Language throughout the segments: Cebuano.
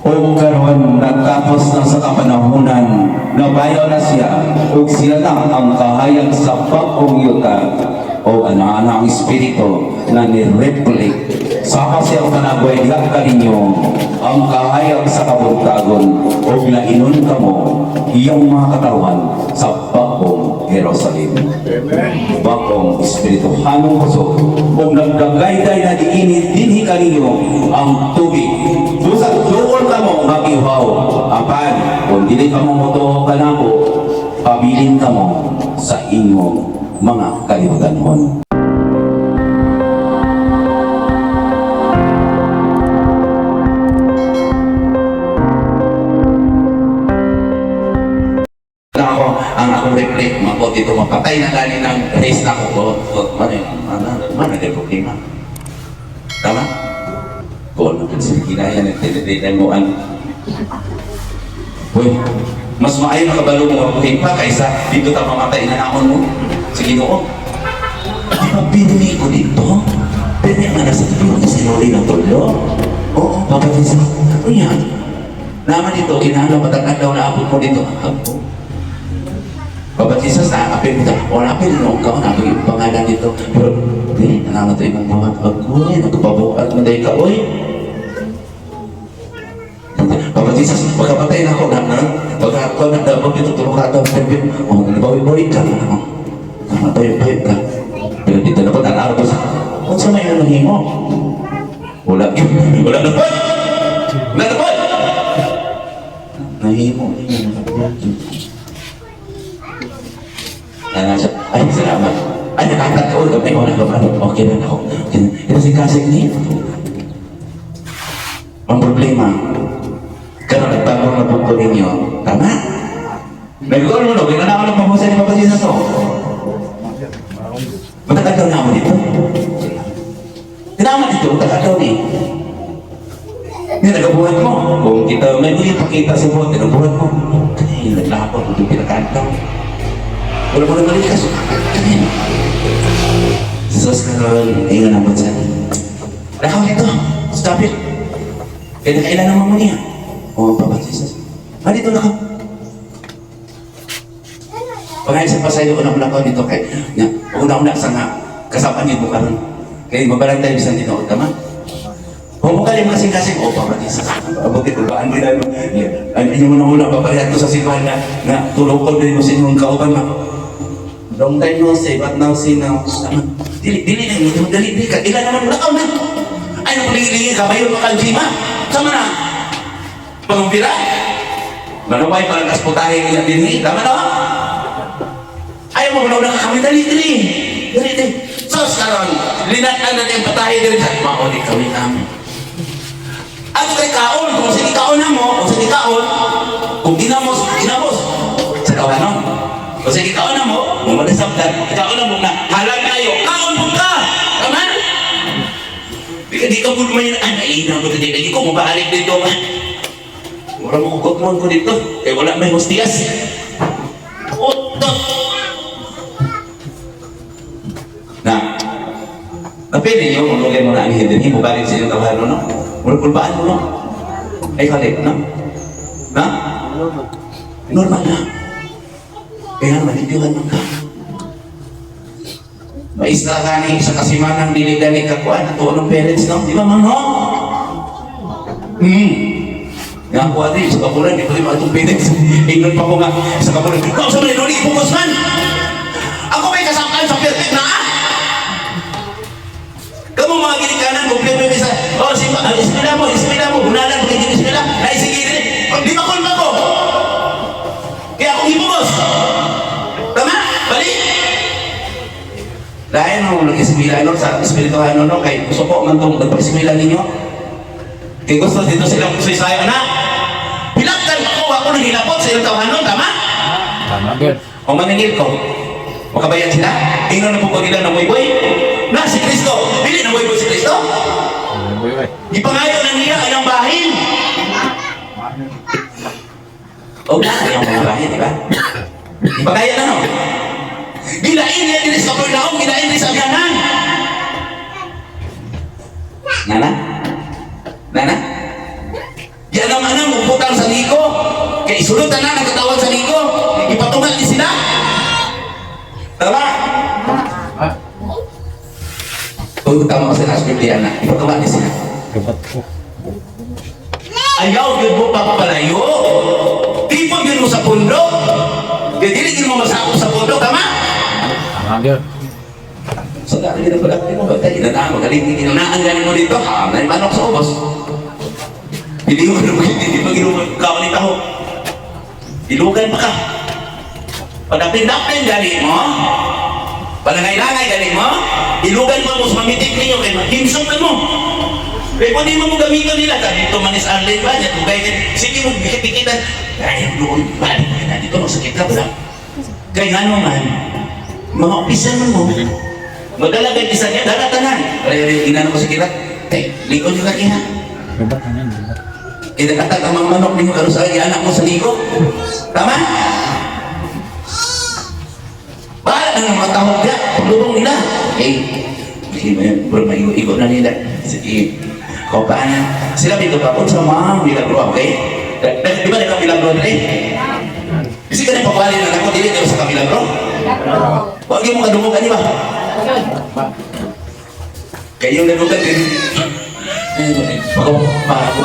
Ug karon natapos na sa kapanahunan, nabayaw na siya, ug siya na ang kahayag sa bag-ong yuta o ana ang espiritu na ni-reflect sa siya panagway diha kaninyo ang kahayag sa kabuntagon ug nainon kamo iyang mga katawan sa bag-ong Jerusalem. Bag-ong espirituhanong kusog ug nagdagayday na diini dinhi kaninyo ang tubig. Busag duol kamo nga gihaw, apan kung dili kamo motuo kanako, pabilin kamo sa inyong mga kalibutanhon. Na ako, ang akong reflect, mako dito, mapatay na gani ng race na ako. O, ano yun? Ano, ano, ano, problema? Tama? Kung ano, sige, kinaya, nagtinitinan mo ang. Uy, mas maayo na kabalo mo mabuhi pa kaysa dito ta mamatay na naon mo. Sige noo. Di ba pinili ko dito? Pwede nga nasa tabi ko si Noli ng tulo. Oo, Papa Jesus. Ano yan? Naman dito, kinahanglan matangad daw na abot mo dito. Abo. Papa Jesus, na apil mo. Wala apil no ka na yung pangalan dito. Pero di, nangangat ito imong buhat. Agoy, nagpabuhat mo dahil ka, oy. Papa Jesus, pagkapatay na ako na, na pagka ako na dabog dito, tulong ka daw, oh, nabawi-bawi ka. Nabawi-bawi ka. Pero dito na po, nanaro ko sa, kung sa may ano himo? Wala, wala na po! Wala na po! Nahimo, nana siya, ay, salamat. Ay, nakatagkaon ka, may wala ka ba? Okay na ako. Okay na. Ito si Kasik ni. Ang problema, karon nagbago na punto ninyo. Tama? Nagkaroon mo, no? Kaya na ako ng pamusa ni Papa Jesus, oh. Matagal na ako dito. Tinama dito, matagal ni. Hindi, nagabuhat mo. Kung kita, may hindi pakita sa buhat, nagabuhat mo. Kaya, naglakot, ito pinakanta. Wala mo na malikas. Kaya, sus, karon, ingan naman siya. Nakaw dito, stop it. Kaya nakailan naman mo niya. O, Papa Jesus. Ah, dito na ka. Pagay sa pasayo ko na ko dito kay nga una-una sa nga kasapan niyo karon. Kay mabalantay bisan dito, tama? Kung mo kalim kasing-kasing, o Papa Jesus. Abot ito ba? Ano na Ang inyo mo na una, babalihan ko sa simbahan na, na tulong ko din mo sa inyong kauban ma. Long time no see, but now see now. Tama? Dili, dili na, dili, dili ka. Ilan naman, wala ka na. Ay, nakulingi-lingi ka, bayo ka kang Sama na. Pangumpira? Manaway, parang kasputahe niya din eh. Tama na? Ayaw mo, wala ka kami. Dali, dali. Dali, dali. Sos, karon, linatan na niyang patahe dali. Mauli kami kami. Ano kay kaon? Kung sige kaon na mo, kung sige kaon, kung ginamos, ginamos. Sa kawanon. Kung sige kaon na mo, kung malasabdan, kaon na mo na, halang kayo, kaon mo ka! Tama? Di ka po naman yun, ay, naina ko dito, di ko mabalik dito, ma. Wala mo kukot ko dito, kaya wala may hostiyas. Utot! Na, napili niyo, kung lugay mo na ang hindi, mo balik sa inyong tawhan, no? Mula kulbaan mo, no? Ay, kali, no? Na? Normal na. Kaya naman, libyuhan man ka. Maisla ka ni sa kasimanang dili dali ka kuan ato ng parents, no? Di ba man, no? Nga kuan din sa kapuran, di pa rin atong parents. Ingon pa ko nga sa kapuran. No, sa mga luli pugos man. Ako may kasakaan sa perfect na ah. Kamu mga ginikanan, problema may sa, oh, si, ismila mo, gunalan mo, kay ismila, naisigil, di ba kulma ko? Kaya akong hibugos. Tama? Balik. Dahil mo nag-ismila no, sa espirituhan no, kay gusto ko man tong nagpa-ismila ninyo. Kay gusto dito silang kusaysayo na. Hilaktan ako, ako nang hilapot sa ilang tawhanon, tama? Tama, good. O maningil ko. Makabayan sila? Ingon na po ko nila ng buhay. Na si Kristo. Dili na buhay si Kristo. Ipangayo na niya ang bahin. O na ang mga bahin, di ba? Ipangaya na no. Gilain niya dili sa Kapernaum, gilain niya sa Abyanan. Nana? Nana? Yan ang Gisulod tanan ang katawhan sa ligo. Ipatunga ni sila. Tama? Ah. Kung tama ka sa nasa Biblia na, ipatunga ni sila. Gabat ko. Ayaw gyud mo papalayo. Tipon gyud mo sa pundok. Kay dili gyud mo masakop sa pundok, tama? Tama gyud. So dali na pala mo ba tayo na magaling inunaan gani mo dito. Ha, may manok sa ubos. Hindi mo naman hindi pa ginuman kaon ni taho. Ilugan pa ka. Padapin-dapin gani mo. Palangay-langay gani mo. Ilugan mo mo sa mamitik ninyo kay mahimsog na mo. Kaya kung di mo mo gamiton nila, sabi dito manis Arlene ba niya, tugay sige mo bikitan. Ay, doon, balik ka na dito, masakit ka ba? Kaya nga naman, mga opisyal man mo, madala kay isa niya, dala tanan. Ay, inano ko sa kila, tay, likod yung kaki ha. Gabat na yan. Gabat. Kinakatag ang mga manok ninyo karon sa anak mo sa ligo. Tama? Bahala na ng mga tao niya, paglubong nila. Eh, hindi mo yun, maigo-igo na nila. Sige, kaupaan na. Sila dito pa, kung sa mga milagro, okay? Di ba nagka milagro na eh? Kasi ka na pakwali na ako, dili na sa kamilagro. Huwag yung mga dumugan, di ba? Kayo yung nadugan, din.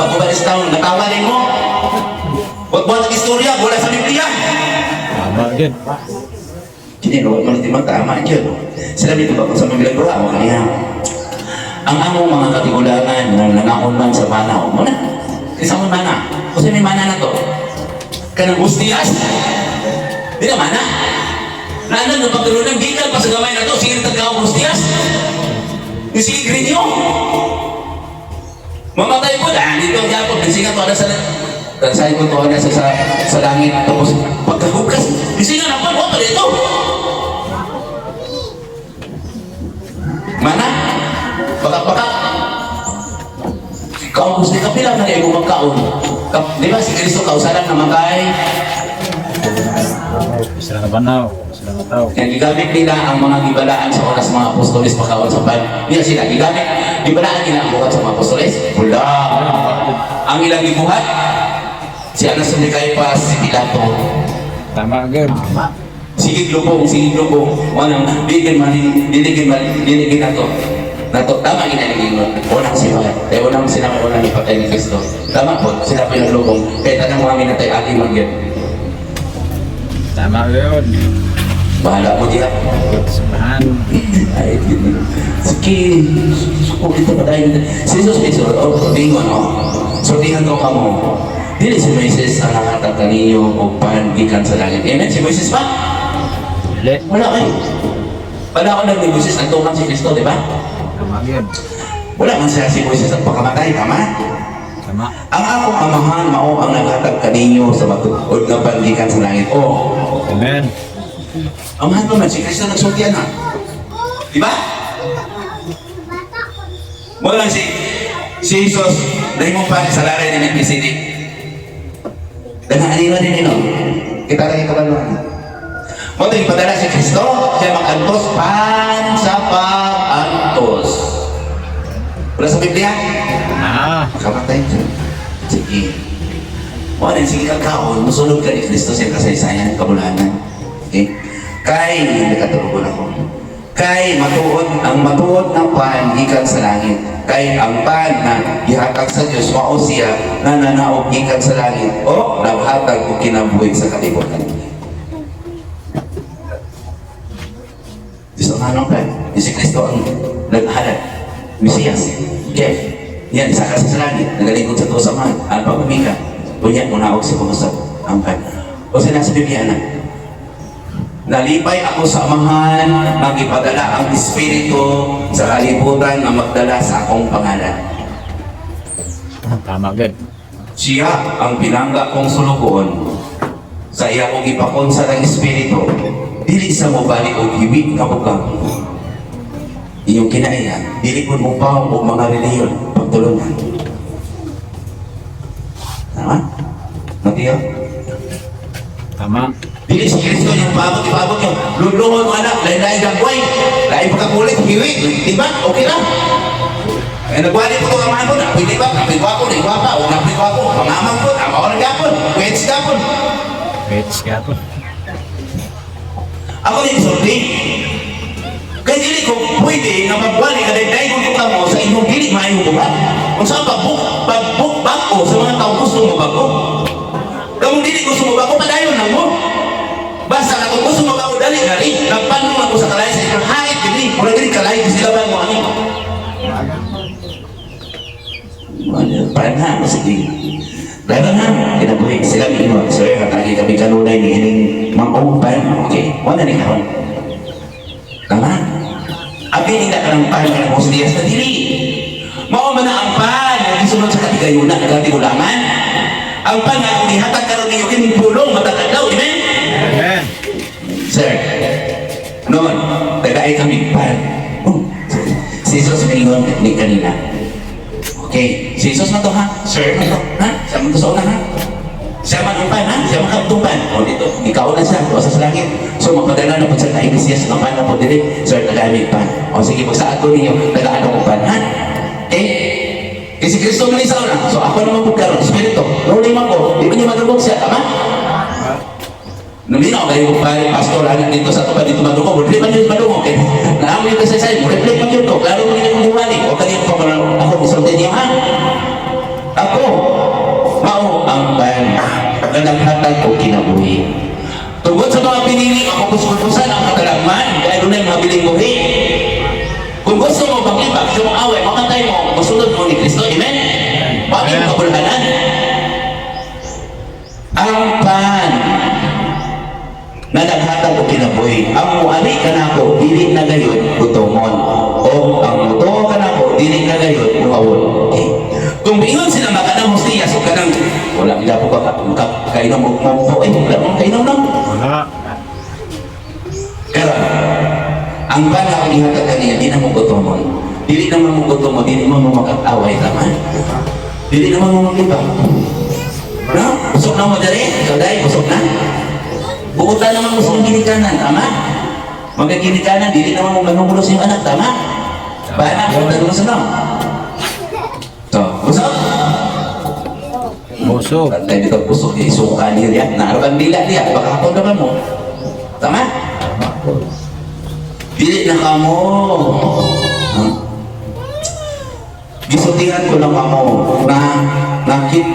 Pag sa taon, natawa rin mo. Huwag mo ang istorya, wala sa Biblia. Tama gyud. Kini, huwag mo natin tama dyan. Sila dito ba kung sa mga milagro, ako kaya. Ang among mga katigulangan na nangaon man sa mana, mo na. Isa mo mana. Kasi may mana na to. Kanang hustiyas. Di na mana. Nanan na pagtulunan, gikan pa sa gamay na to, sige na hustiyas. Yung sige grinyo. Mamatay po, ah, dito ang Jacob, bisingan to na sa Tansahin ko to na sa langit, tapos pagkahukas, bisingan ako, mo pa dito. Mana? Baka-baka. Kaon gusto ka pila man ay magkaon. Di ba si Kristo kausalan na matay? Sila na banaw. Sila na tao. Kaya gigamit nila ang mga gibalaan sa oras mga apostoles pakaon sa pan. Niya sila gigamit gibalaan nila ang buhat sa mga apostoles. Wala. Ang ilang gibuhat si Anas ni Caiphas, si Pilato. Tama gyud. Sige lubong, sige lubong. Walang dili man dili man dili nato. Nato tama gina ni unang sila. Kaya unang sila unang ipatay ni Kristo. Tama po, sila pa yung lubong. Kaya tanang mga minatay agi man gyud. Tama gyud. Bahala mo diya. Samahan. Ay, sige, suko ito pa tayo. Si Jesus Cristo, oh, dingon, oh. Sultihan ko kamo. Dili si Moises ang nangatag kaninyo og pan gikan sa langit. Amen? Si Moises ba? Dili. Wala kayo. Wala ko lang ni Moises, ang si Kristo, di ba? Tama gyud. Wala man siya si Moises ang pagkamatay, tama? Tama. Ang akong amahan mao ang naghatag kaninyo sa matuod nga pan gikan sa langit. Oh, Amen. amahan mo man si Kristo nagsultian ha. Di ba? Wala lang si Jesus dahil mo pa sa laray ni Melchizedek. Dahil ano din ino. Kita lagi kabaluan. Mo ito ipadala si Kristo, siya magantos pan sa pag-antos. Wala sa Biblia? Ah. Makamatay siya. Sige. Wala, sige ka kaon, musulod ka ni Kristo sa kasaysayan, kabulanan. Okay? Kay, nakatulugon ako. Kay matuod, ang matuod na pan gikan sa langit. Kay ang pan na gihatag sa Dios mao siya na nanaog gikan sa langit o naghatag og kinabuhi sa kalibutan. Diyos ang anong pan? Si Kristo ang naghalad. Mesiyas. Jeff. Yan, isa ka sa langit. Nagalingkod sa tuwa sa mahal. Ang pagpamika. Unya, munaog sa kumusap. Ang pan. O sila sa Biblia na. Nalipay ako sa amahan nang ipadala ang Espiritu sa kalibutan na magdala sa akong pangalan. Tama gyud. Siya ang pinangga kong sulugoon. Sa iya kong ipakon sa ng Espiritu, dili sa mo balik og hiwi nga bukang. Iyong kinaiya, dili ko mo paw og mga reliyon pagtulungan. Tama? Matiyo? Tama. Dili si Kristo yung paabot, ipaabot yung lulungon mo anak, lain-lain gagawin, lain pagkakulit, hiwi, di ba? Okay lang. Eh, nagwali ko itong amahan ko, napoy di ba? Napoy gwapo, na gwapa, o napoy gwapo, pangamang ko, tama ko ng gapon, kwets gapon. Pets ka to. Ako ni isulti. Kay dili ko pwede nga magwali ka dahil ko kamo sa inyong dili maayong buhat. Unsa ang pagbuk pagbuk bag-o sa mga tao gusto mo bago? Kamong dili gusto mo bago, padayon lang mo. Basta na kung gusto mo bago, dali dali. Nagpanong ako sa kalay sa inyong hait dili. Mura dili kalay sila ba mo ani? Parang ha, sige. Dahil ha, kinabuhi sila miingon. Sir, hatagi kami kanunay ni ining mang pan. Okay, wala ni karon. Tama? Abi nila ka ng pan ng hostiyas na dili. Mao man na ang pan ang gisunod sa katigayuna ng katigulaman. Ang pan nga kung ihatag karon ninyo kining pulong matag adlaw, amen? Amen. Sir, noon, tagaay kami pan. Oh, si Jesus mingon ni kanina. Okay, si Jesus man to ha? Sir man to, ha? Siya man to sa una ha? Siya man ang pan ha? Siya man ang pan. O dito, ikaw na siya, o sa langit. So magpadala na po siya na iglesia sa pan na po dili. Sir, tagay pan. O sige, magsaad ko ninyo, tagaan ako pan ha? Okay? Kasi si Kristo man sa una. So ako naman po karon, Espiritu. Nuli man ko, di ba niya madugog siya, tama? Nung kayo pa pastor anak dito sa tupad dito madungog, di ba niyo madungog? Kaya naamoy yung kasay mo, reflect man yun ko, klaro mo ninyong diwali. O kanino pa man ako, misulti niyo ha? Ako, mao ang ban na naghatag og kinabuhi. Tungod sa mga pinili, ako kuskusan ang katalagman, kaya doon ay mabiling buhi. Kung gusto mo maglibak, sa mong away, mamatay mo, musunod mo ni Kristo. Amen? Bakit mo kabulhanan? Ang pan na naghatag og kinabuhi. Ang muali kanako dili na gayon gutomon. O ang mutuo kanako dili na gayon muawon. Okay. Kung ingon sila makanang hostiyas o kanang wala gila po ka ka kainom og mo eh wala mo kainom no. Wala. Pero ang pan na akong ihatag kaniya di na mo gutomon. Dili naman mo gutomon, dili naman mo makakaway, tama? Dili naman mo maglibak. No? Busog na mo diri? Ikaw dai, busog na? Buotan naman mo sa iyong ginikanan, tama? Magkaginikanan, dili naman mo manugulo sa iyong anak, tama? Ba anak, huwag tayo sa no? So, busog? Busog. Bantay dito, busog, isuka niya, naaraban dila niya, baka hapon naman mo. Tama? Dili na kamo. Huh? Gisultihan ko lang kamo na nakit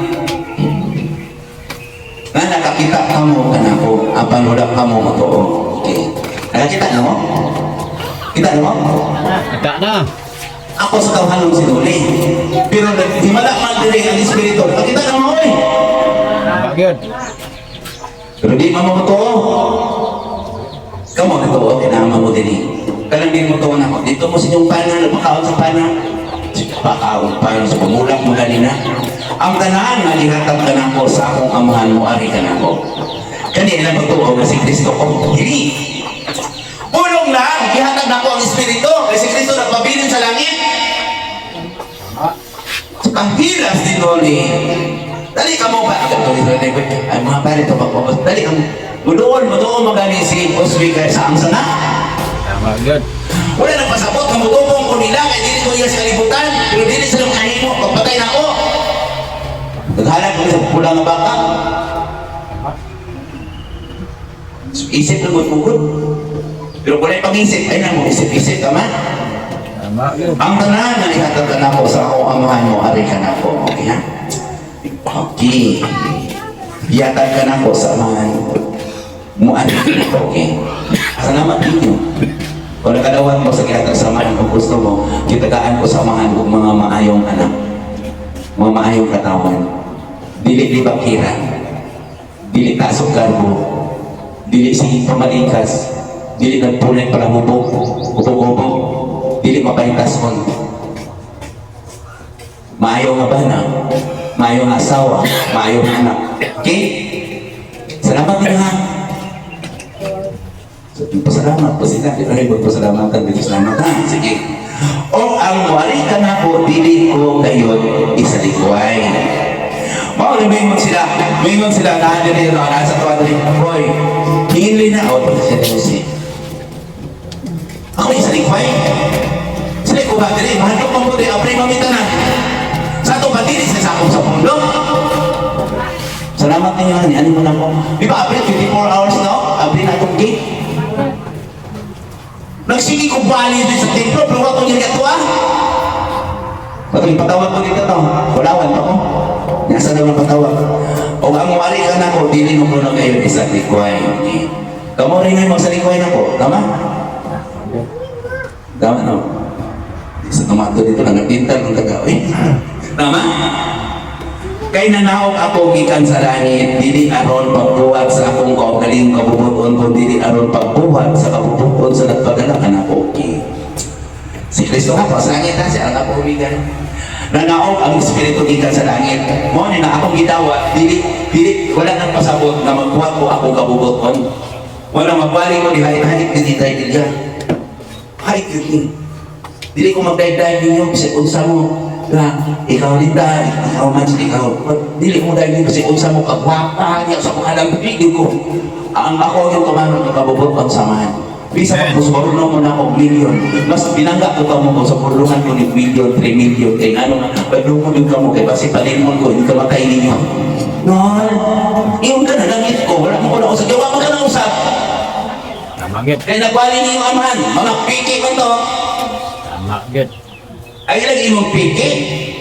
na nakakita kamo kanako apan wala kamo matuo. Okay. Nakakita na mo? Kita na mo? Kita na. Ako sa tawhanon si Duli. Pero himala man diri ang espiritu. Nakakita na mo oy. Tama gyud. Pero di man mo matuo. Kamo nito, kinahanglan mo diri. Kanang di mo tuon ako. Dito mo sa inyong pana, nagpakaon sa pana. Pakaon pa sa pamulak mo ganina. Ang tanan nga gihatag kanako sa akong amahan mo ari kanako. Kani ilang pagtuo nga si Kristo ko. Dili. Pulong lang, gihatag nako ang espiritu kay si Kristo nagpabilin sa langit. Sa panghilas ni Noli. Dali ka mo pa. Ay, mga pare, ito pa. Dali ka mo. Muduol, muduol magani si Oswi kay sa ang sana. Tama gyud. Wala nang pasabot, nga mutubong ko nila, kay dili ko iya sa kalibutan, pero dili sila makahimo, pagpatay na ako. Naghanap ko sa pula nga baka. Isip na gud. Pero kung wala pag-isip, ay na mo, isip-isip, tama? Tama gyud. Ang tanan na ihatag ka nako sa akong amahan mo, ari ka nako. Okay ha? Okay. Ihatag ka nako sa amahan mo, ari ka nako. Okay. Salamat ninyo. Kung nakadawan mo sa gihatag sa amahan kung gusto mo, kitagaan ko sa amahan kung mga maayong anak, mga maayong katawan. Dili libakira. Dili tasok garbo. Dili sige pamalikas. Dili nagpunay para hubog. Hubog-hubog. Dili mapahitason. Maayo nga bana. Maayo nga asawa. Maayo nga anak. Okay? Salamat ninyo ha. So, pasalamat po sila. Di ba pasalamatan? Dito salamat ha. Sige. O ang wali ka na po, dili ko gayon isalikway. Mao ni maingon sila. Maingon sila na diri no na sa tuwa diri. Boy, hingin na o siya si. Ako isalikway. Sila ko ba diri mahadlok man ko diri apre mamita na. Sa ato ba dili sa sakop sa mundo? Sa Salamat ninyo, hani. Ano mo na po? Di ba, abri, 24 hours, no? Abri na itong gate. Nagsige ko bali din sa templo, pero wala ko niya ito, ah. Patuloy, patawag ko dito to. Walawan pa ko. Nasa daw ng patawag. O ang wali ka na ko, dili mo ko na kayo isa likway. Kamo rin yung magsalikway na ko. Tama? Tama, no? Sa tomato dito lang, nagpintal ng kagawi. Tama? Kay nanaog ako gikan sa langit, dili aron pagbuhat sa akong kaugalingong kabubuton, kun dili aron pagbuhat sa kabubuton sa nagpadala kanako. Okay. Si Kristo nga po sa langit ha, siya ang kapumigan. Nanaog ang Espiritu gikan sa langit. Mao ni na akong gidawat, dili dili wala nang pasabot na magbuhat ko akong kabubuton. Wala magwali ko dihay-hay dili tayo dili. Hay gyud ni. Dili ko magdayday ninyo bisag unsa mo na ikaw Linda, ikaw man, ikaw. Dili ko magdayday ninyo bisag unsa mo kagwapa niya sa kong alam dili ko. Ang ako yung tumanon ng kabubuton samahan. Bisa Amen. pa suborno mo na ako million. Mas binangga ko kamo ko sa purluhan ko ni million, 3 million. Kay ano nga, badlungon yung kamo kay basi palinmon ko, hindi ka matay ninyo. No, iyon ka na langit ko, wala mo ko na usap. Gawa mo ka na usap. Tama gyud. Kaya nagwali niyo yung amahan, mga piki man to. Tama gyud. Ay lagi imong piki.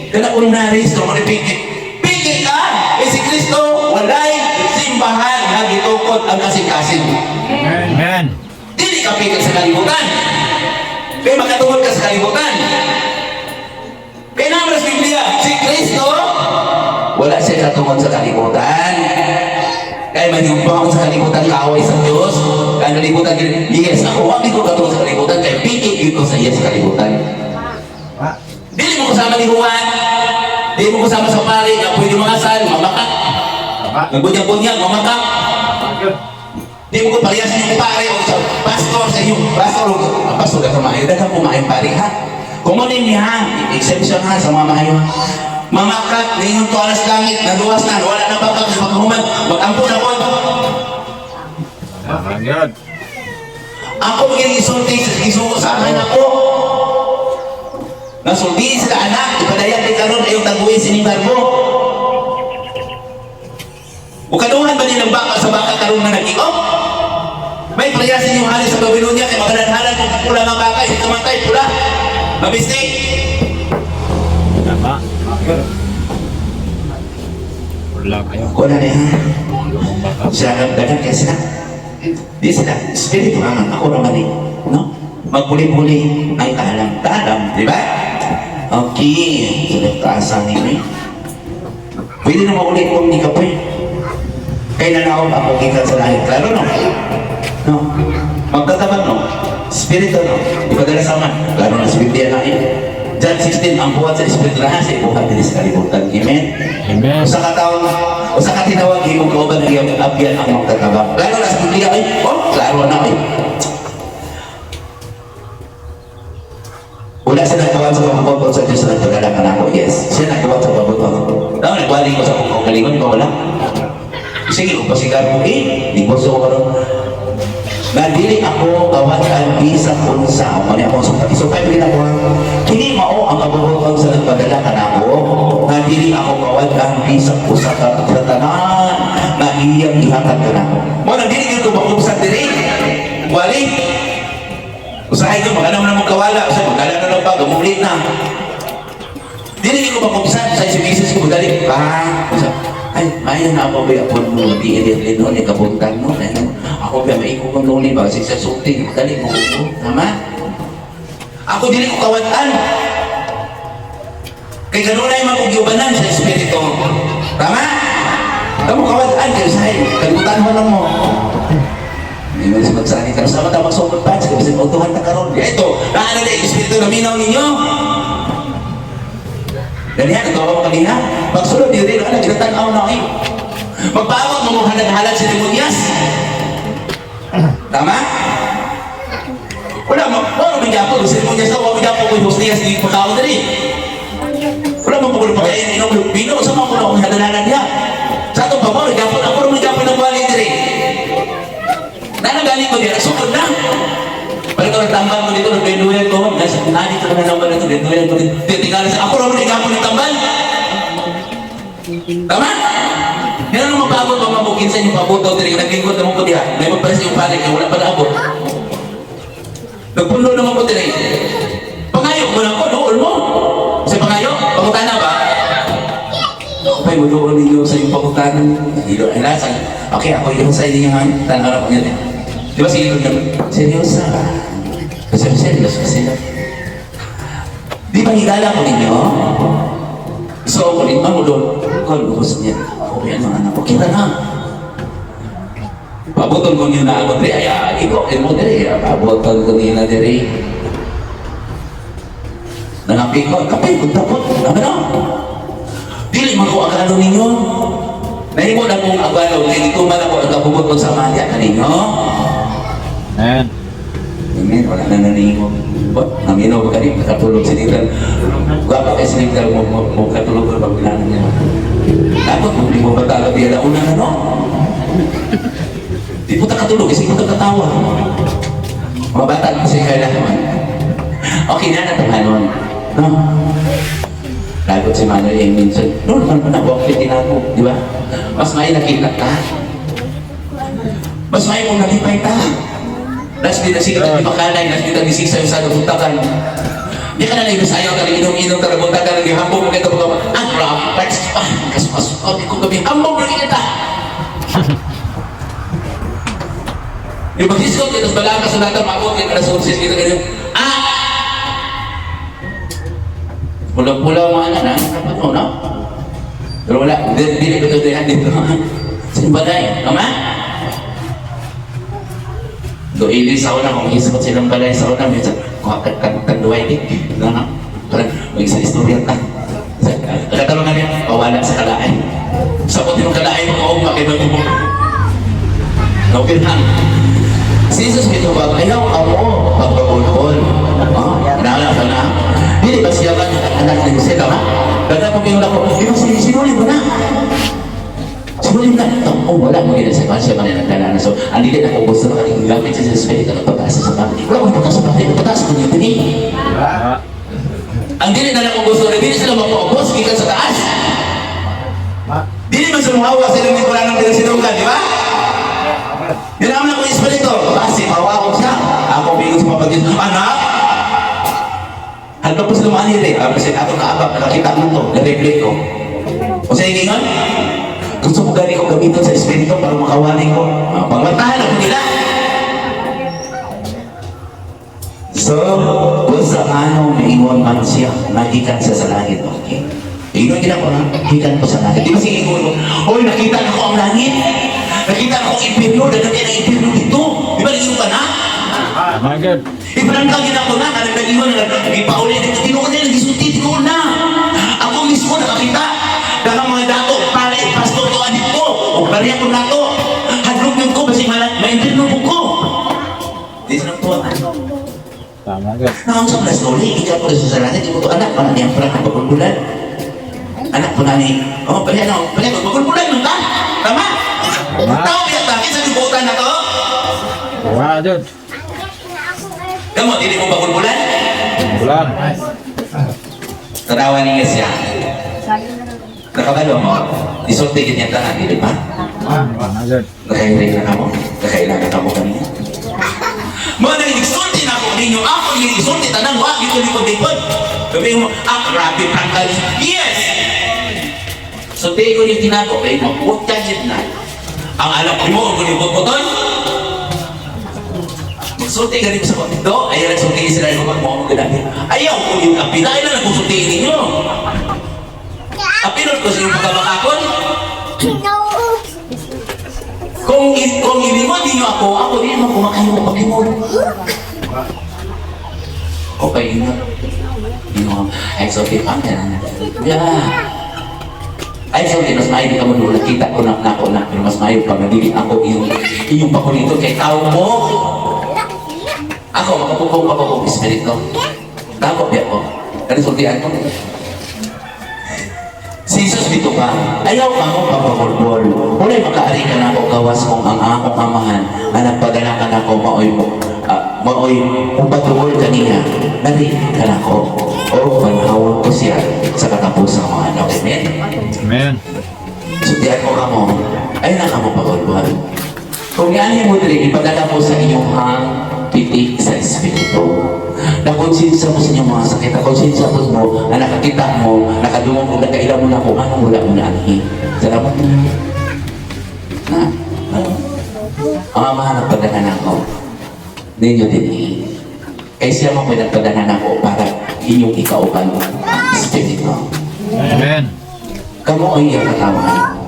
Kana kung naris ko mo piki. Piki ka! Eh si Kristo, walay simbahan nga gitukod ang kasing-kasing. Amen. Dili ka piki sa kalibutan. Kaya makatungod ka sa kalibutan. Kaya naman sa Biblia, si Kristo, wala siya katungod sa kalibutan. Kaya maniyumpang sa kalibutan, kaaway sa Diyos. Kaya kalibutan, yes, ako, wag ko katungod sa kalibutan, kaya piki yun ko sa iya sa kalibutan. Dili mo kasama ni Juan. Dili mo kasama sa pare nga pwede mangasal, mamakak. Tama. Nagbunyag-bunyag, mamakak. Tama gyud. Di mo ko parehas sa inyong pare o sa pastor sa inyong pastor o ang pastor ka maayo daghang kumain pare ha. Kumunin niya ha, exemption ha sa mga maayo ha. Mamakat ningon to alas langit, naluwas na, wala na bakak sa paghuman, magampo na ko. Tama gyud. Ako maging isulti, isuko sa akin ako. Nasulti sila anak, ipadayag ni karon ayong taguin sining barbo. Ukaduhan ba nilang baka sa baka karon na nag-iop? May parehas inyong hari sa Babylonia kay magalanhalan kung pula nga baka, hindi kamatay, pula. Mabistik. Tama. Wala kayo. Wala na yan. Lumong baka. Siya ang dagan kaya sila. Di sila, espiritu ang ako naman eh. No? Magpuli-puli ang kaalam. Taalam, di ba? Okay. So, nagtaasa ni May. Pwede na maulit kung hindi ka pwede. Kaya nanaog ako gikan sa langit. Klaro, no? No? Magtatabang, no? Espiritu, no? Ipadala sa man. Klaro na sa Biblia na eh. John 16, ang buhat sa Espiritu na sa ibuhat din sa kalibutan. Amen? Amen. Usa ka taon, usa ka tinawag himong kauban ang iyong abyan ang magtatabang. Klaro na sa Biblia ay, oh, klaro na ay. Wala siya nagbuhat sa pamukot sa Diyos na nagpadala ka na ako. Yes, siya nagbuhat sa pamukot. Tama, nagwali ko sa akong kaugalingon, ikaw wala. Sige, kung pasigar mo, eh, di ko so karon. Nga dili ako kawatan bisan unsa mo ni ako sa so kay ako. Kini mao ang kabubuton sa nagpadala kanako nga dili ako kawatan bisan usa ka sa tanan nga iyang gihatag kanako. Mo na dili gyud ko makubsan diri. Wali. Usahay ko magana na mo kawala, usahay magala na lang pa gamulit na. Dili gyud ko makubsan sa si misis ko dali pa. Usa, ay, maayo na ako ba apon mo di di no ni kabuntan no. Ay, ako ba maiko kong nuli ba sa sulti dali mo ko. Tama? Ako dili ko kawatan. Kay kanunay man kog giubanan sa espiritu. Tama? Kamo kawatan kay usahay kalibutan mo lang mo. Hindi mo sa magsani karon sama ta magsugod pa sa bisag utuhan ta karon. Ito, naa na di espiritu na minaw ninyo. Ganihan, ito ako kanina. Pagsulod, di rin, ano, ginatanaw na eh. Magpaawag mo mong halad-halad sa demonyas. Tama? Wala mo, wala mo gyapon, sa demonyas na, wala mo gyapon ko yung hostiyas, di pagkaon dali. Wala mo pagkulo pagkain, inom mo pino, sa mga kuno akong halad-halad niya. Sa atong pamor, gyapon, ako rin gyapon ng wali diri. Nanagaling ko dira, sukod na. Balik ko nagtambal ko dito, nagdenduyan ko, nasa nandito na naman ito, denduyan ko dito. Titingala sa ako rin gyapon ng tambal. Tama? Yan Ngayon mapaabot pa mabukin sa inyong paabot daw diri, naglingkod naman ko diha. May magpares yung pare kay wala pa naabot. Nagpundo naman ko diri. Pangayo mo na ko, doon mo. Sa pangayo, pangutana ba? Okay, mo doon ninyo sa inyong pangutana. Hilo, ay nasa. Okay, ako yung sa inyo nga. Tanaw ko niya. Di ba si Hilo naman? Seryosa. Kasi seryoso sila. Di ba higala ko ninyo? So, ako rin, mo doon. Call ko sa niya. Ako yan, mga anak ko. Kita na. Pabuton ko niyo na ako diri. Ay, ikaw, mo diri. Pabuton ko niyo na diri. Nangapi ko, kape, kung tapot. Ano na? Dili man ko agalo ninyo. Nahimo na kong agalo, kaya dito man ako ang kabubot sa manya kaninyo. Amen. Amen, wala na naningog. What? Naminaw ka rin, nakatulog si Nidal. Gwapa kay si Nidal, mo katulog ko pag bilangan niya. Dapat mo, di mo ba talaga biya una na, no? Di po ta katulog, kasi po ta katawa. Mga bata kasi kailangan. Okay na natanghanon. No? Lagot si Manuel eh, minsan, no, naman na, walk fit din ako, di ba? Mas may nakita ka. Mas may kung nalipay ta. Las di na sige di makalay, las di na gisig sa buntakan. Di ka na lang sayo ka inom-inom ka buntakan gihambog mo kita mga ang rampers pa kaspas ko ko gabi hambog lagi kita. Yung mag-disco kita sa balaka sa nata maabot kita na sources kita ganyan. Ah! Pula-pula mga anak na, dapat mo, no? Pero wala, di di ko ito dito. Sa balay, tama? Doili sa una, kung isot silang balay sa una, minsan, kuha ka tanduay di. No, no? Parang, may isa istorya ta. Nakatalong na niya, pawala sa kalaay. Sa puti ng kalaay, makaugma, kay mo. Okay lang. Si Jesus bitaw ba, ayaw amo, pagpabulbol. Oh, naalala ka na. Dili ba siya ba anak ni Jose, tama? Dada kong ingon ako, di ba sinuli mo na? Sinuli mo na. Oh, wala mo gina sa siya man nagdala na. So, ang dili na ko gusto na kaning gamit sa Espiritu ng pagtaas sa pamilya. Wala ko pagtaas sa pamilya, pagtaas ko niyo dili. Ah. Ang dili na lang ko gusto, dili sila mapaubos gikan sa taas. Dili man sumuhawa sila ni wala nang pinasinugan, di ba? Dinam na ko espiritu. Basi, mawawa siya. Ako bingon sa papagin. Anak! Hantong po sila maanili. Ah, kasi ako kaabak, nakakita mo to. Na-replay ko. O sa ingingon, gusto ko gani ko gamiton sa espiritu para makawali ko. Ah, pangmantahan ako nila. So, kung sa ano, maingon man siya, nagikan siya sa langit. Okay? Ingon gina ko ha, gikan ko sa langit. Di ba sige ko, oy, nakita na ko ang langit. Nakita na ko ang impyerno, daghan kay ng impyerno dito. Di ba ingon ka na? Tama gyud. Iprangka gina ko na, kanang nag-iwan na, ipauli, tinuod na, gisulti, tinuod na. Ako mismo nakakita, daghang mga dato, pare, pastor ko, adik ko, o pariya ko nato. Hadlok yun ko, basi may impyerno po ko. Di sa nagtuwa. Tama gyud. Naon sa mga story, ikaw ko sa langit, ikaw to anak, para niyang parang pagulbulan. Anak po na ni, oh, pala no, pala, pagulbulan man ta. Tama? Tama. Tao biya bakit sa libutan na to? Wala gyud. Kamo, dili mo pagulbulan? Bulan. Tanawa niya siya. Nakabalo mo, isulti ganyan tanan, dili ba? Tama gyud. Nakailing na kamo, nakailangan kamo kanina. Mga nang isulti na ako ninyo, ako yung isulti, tanang wa, ito likod-likod. Sabi mo, ah, grabe, prangkal. Yes! So, di ko yung tinago, kay maputa yun na. Ang alam ko mo, kung yung buton, magsulti ka rin sa do, ayaw nagsulti sila yung mo mo ganabi. Ayaw ko yung apila, ayaw na nagsulti ninyo. Apilot ko sa inyong pagkamakakon. Kung ilingon ninyo ako, ako din mo kumakain mo paglimod. Okay, ingat. Ingat. Ay, so, okay, pam, yeah. Ay, so, mas maayo ka mo doon. Nakita ko na ako na. Pero mas maayo pa, nagiging ako iyong pakulito kay tao mo. Ako, makapukong pa ko espiritu. Tako, biya ko. Kani sultian ko. Si Jesus dito ka, ayaw ka mo pagpabulbol. Wala'y makaari ka na ako gawas kung ang akong amahan nga nagpadala ka na ako maoy mo maoy upatuol kaniya. Nari ka na ako. O panahon ko siya sa katapusan mga anak. Amen. Amen. So, di Sultihan ko kamo, ay na kamo pagulbuhan. Kung nianhi mo diri, ipadala mo sa inyong hang pitik sa Espiritu. Nakonsensya mo sa inyong mga sakit, nakonsensya mo mo, na nakakita mo, nakadungog mo, nakaila mo na kung anong wala mo na anhi. Salamat na. Na, ano? Ang amahan nagpadala na ako. Ninyo din eh. Kaya siya mo may nagpadala na ako para inyong ikauban ang Espiritu. Amen. Kamo ang iyang katawan.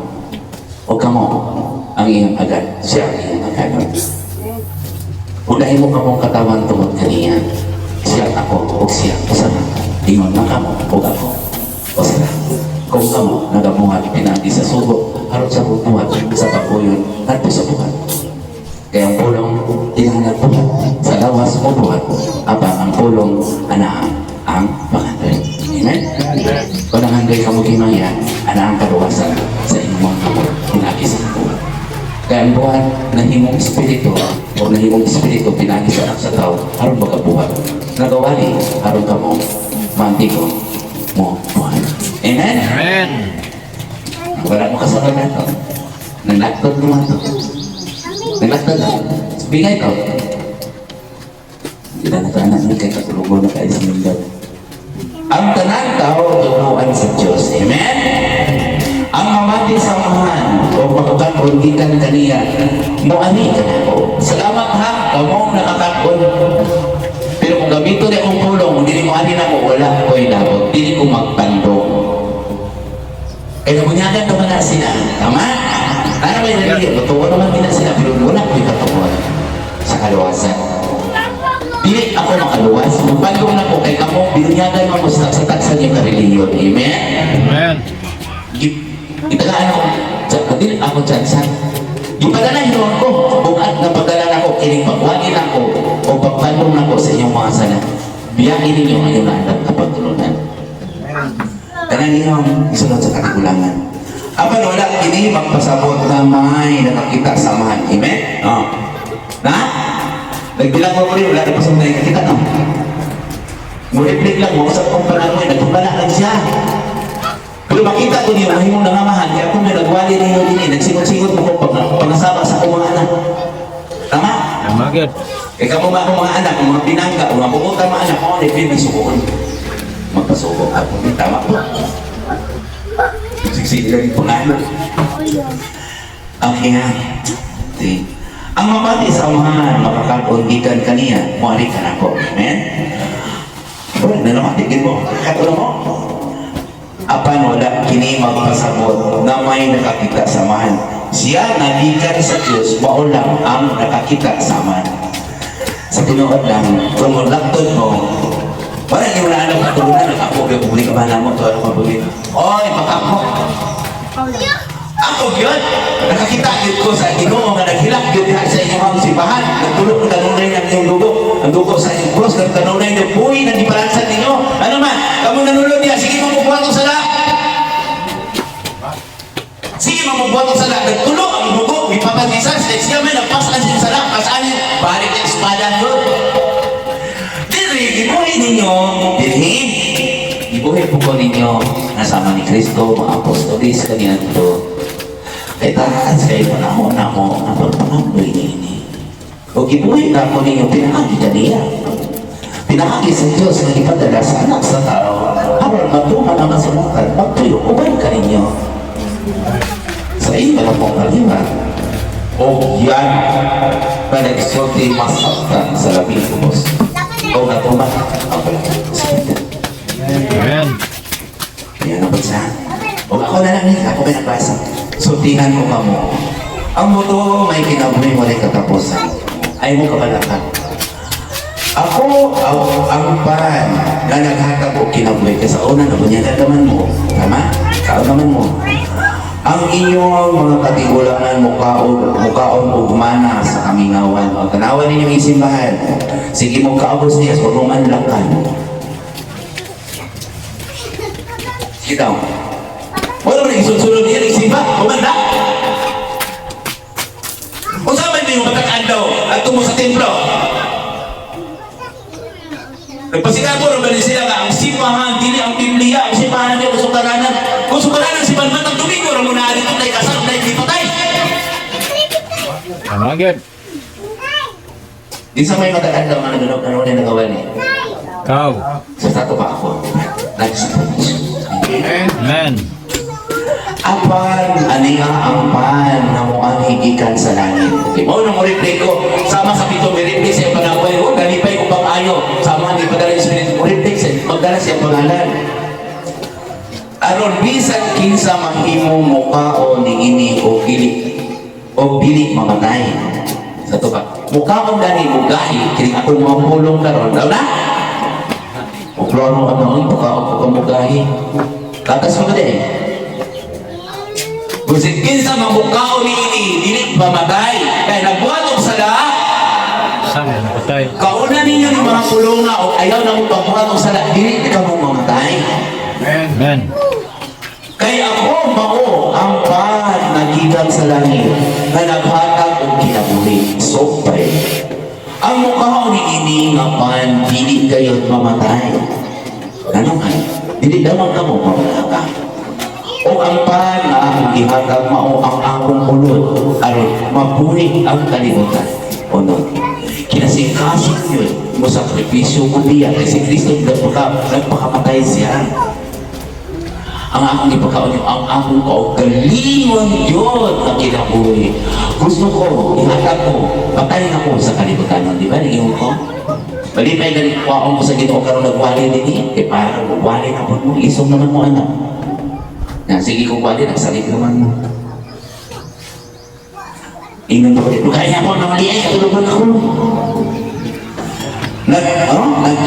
O kamo ang iyang agad. Siya ang iyang agad. Unahin mo kamong katawan tungod kaniya. Siya ang ako o siya ang usa. Ingon na kamo o ako. O sila. Kung kamo nagabuhat pinaagi sa sugo, aron sa buhat sa pagbuyon, ngadto sa buhat. Kaya ang pulong tinanag buhat sa lawas mo buhat, apan ang pulong anaa ang pangandoy. Amen? Kung nangandoy ka mo gimaya, ana ang kaluwasan sa inyong mga kamot, pinaagi sa buhat. Kaya ang buhat nahimong espiritu o nahimong espiritu pinaagi sa anak sa tao, aron makabuhat. Nagawali, aron kamo, mantigo mo buhat. Amen? Amen. Wala mo kasama na ito. Naglaktod mo ito. Naglaktod na. Bigay ko. Hindi na nakaanak na kay katulungon na kayo sa mundo. Ang tanan tao tunuan sa Diyos. Amen? Ang mamati sa amahan o makakatun gikan kaniya, moani ka nako. Salamat ha, kamong nakakatun. Pero kung gamito ni akong pulong, dili mo ani nako, wala ko'y labot. Dili ko magpandong. Kaya nabunyagan naman na sila. Tama? Ano ba yung nalili? Totoo naman din na sila, pero wala ko'y katuon sa kaluwasan. Dili ako makaluwas. Magpandong na ko kay kamo, binunyagan mo sa sa tagsa niyong kareliyon. Amen? Amen. Itagaan ako, sa dili ako tsansa. Gipadala hinuon ko, bugat na padala nako kining pagwali nako o pagpandong nako sa inyong mga sala. Biyakin ninyo ang inyong naandam kapagtulunan. Tanan inyong isunod sa katigulangan. Apan wala kini magpasabot na may nakakita sa amahan. Amen? Oh. Na? Nagbilang ko rin, wala na pasabot na nakakita, no? Muriplik lang mo, sa kong panahon, nagpapala lang siya. Pero makita ko niyo, mahimong nangamahan, kaya kung may nagwali ninyo din eh, nagsingot-singot mo ko pag, pangasama sa akong mga anak. Tama? Tama gyud. Kaya kamo mga akong mga anak, mga pinangga, mga pumunta mga anak, ako ni Pili sukuon. Magpasuko ako, tama po. Sigsig lang yung pangalan. Okay ha. See? Ang mamati sa amahan, makakakon gikan kaniya, muari ka na po. Amen? Wala na naman, mo. Katulong mo. Apan wala kini magpasabot na may nakakita sa amahan. Siya nagikan sa Diyos, mao lang ang nakakita sa amahan. Sa tinuod lang, kung laktod mo, wala niyo na alam katulunan, ako, publika ba na mo, ito ano ka? Oy, baka mo. Ako yun, nakakita yun ko sa Ginoo nga naghilak yun diha sa inyong simbahan. Nagtulog ng kanunay ng inyong dugo. Ang dugo sa inyong cross, nagkanunay ng buhi na gipalansan ninyo. Ano man, kamo nanulod niya, sige mo mubuhat og sala. Sige mo mubuhat og sala. Nagtulog ang dugo, ipapagisa, siya may nagpasan sa sala, pasaan balik ang espada yun. Diri, gibuhi ninyo, dirhi, gibuhi po ko ninyo, nasama ni Kristo, mga apostolis, kaniadto. Kay taas kay panahon na mo ang pagpangamboy niini. O gibuhi na ko ninyo, pinaagi kaniya. Pinaagi sa Diyos nga gipadala sa anak sa tao, aron matuman ang kasulatan, magtuyo, uban ka ninyo. Sa inyo na pong kaliwa. O yan, na nagsulti masaktan sa labing kubos. O natuman ang pala. Amen. Ayan ang bansa. O ako na lang, ako may nagbasa. Sultihan ko kamo. Ang muto may kinabuhi walay katapusan. Ay mo kabalakan. Ako ang pan na naghatag og kinabuhi kay sa una nabunyagan naman mo. Tama? Kaon naman mo. Ang inyong mga katigulangan mukaon mukaon og mana sa kamingawan. O tanawan ninyong isimbahan. Sige mo kaabos niya sa pagruman lang kan. Sige daw. Wala mo nagsulsulod niya, nagsimba, kumanda. Unsa man yung matakaan daw at tumo sa templo? Nagpasigabo ra ba ni sila nga ang simbahan dili ang Biblia, ang simbahan niya kusukaranan. Kusukaranan si Balmat ang Domingo ra mo na dito kay kasal. Tama gyud. Di sa may mataganda mga naganog ano na nagawa ni. Ikaw. Sa tato pa ako. Nagsakripisyo. Amen. Apan, aniya ang pan na muanhi gikan sa langit. Okay, mao na mo reply ko. Sama sa pito, may reply sa panaway. Oh, nalipay ko pang ayo. Sama ni padala yung Espiritu. Mo reply sa magdala siya pangalan. Aron bisan kinsa mahimo mukaon niini o dili o dili mamatay. Sa to ba? Mukaon gani mugahi kini akong mga pulong karon. Daw na? O plano ka noon, mukaon ko ka mugahi. Tatas mo ba din? Kung kinsa mamukao niini, dili mamatay. Kay nagbuhat og sala, Sama patay. Kauna ninyo ni mga pulonga o ayaw na mong pagbuhat og sala, dili ka mo mamatay. Amen. Kay ako mao ang pan nagikan sa langit na naghatag og kinabuhi. Sobre. Ang mukha ni ini nga pan dili kayo mamatay. Ano man? Dili lamang kamo mamatay ka. O ang pan na akong gihatag mao ang akong ulod aron mabuhi ang kalibutan. O no? Kinasingkasing yun mo sakripisyo mo niya kay si Kristo nagpakamatay siya. Ang akong ipakaon yung ang akong kaugalingon yun ang kinabuhi. Gusto ko, ihatag ko, patay na ko sa kalibutan nun. Di ba? Nag-iwan ko? Malipay ganit ko ko sa Ginoo karon nagwali din eh. Eh parang wali na po mo, isong naman mo anak. Na, sige kung wali, nagsalit naman mo. Ingon ko, kaya ko naman ay katulog ako. Nag, ano? Nag,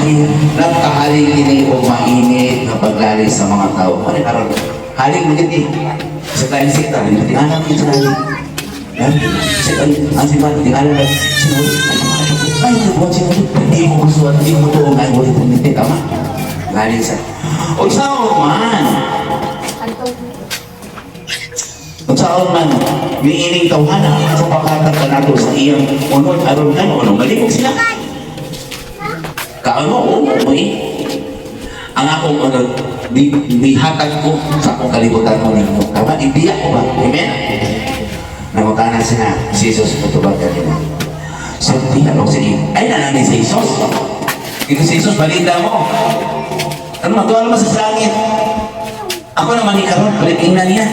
nagkahaling ini o mainit na paglali sa mga tao. Ano karon? Haling mo eh. Sa tayo sikta, tingala mo sa haling. Yan. Sa ang si Juan, tingala na. Sino? Ay, nagbuhat siya. Hindi mo gusto, hindi mo tuong ay wala pumiti. Tama? Galing sa... O sao man? Unsaon man, miining tawhana sa paghatag kanato sa iyang unod aron kan ono malimog sila. Kaano o mo eh. Ang akong unod di nihatag ko sa akong kalibutan mo ninyo. Tama, ibiya ko ba? Amen? Nangutana sila, si Jesus mutubag kanila. So, di ano sige. Ay, nanani si Jesus. Ito si Jesus, balita mo. Ano, magtuwa naman sa langit. Ako naman ni karon, balik ingnan niya.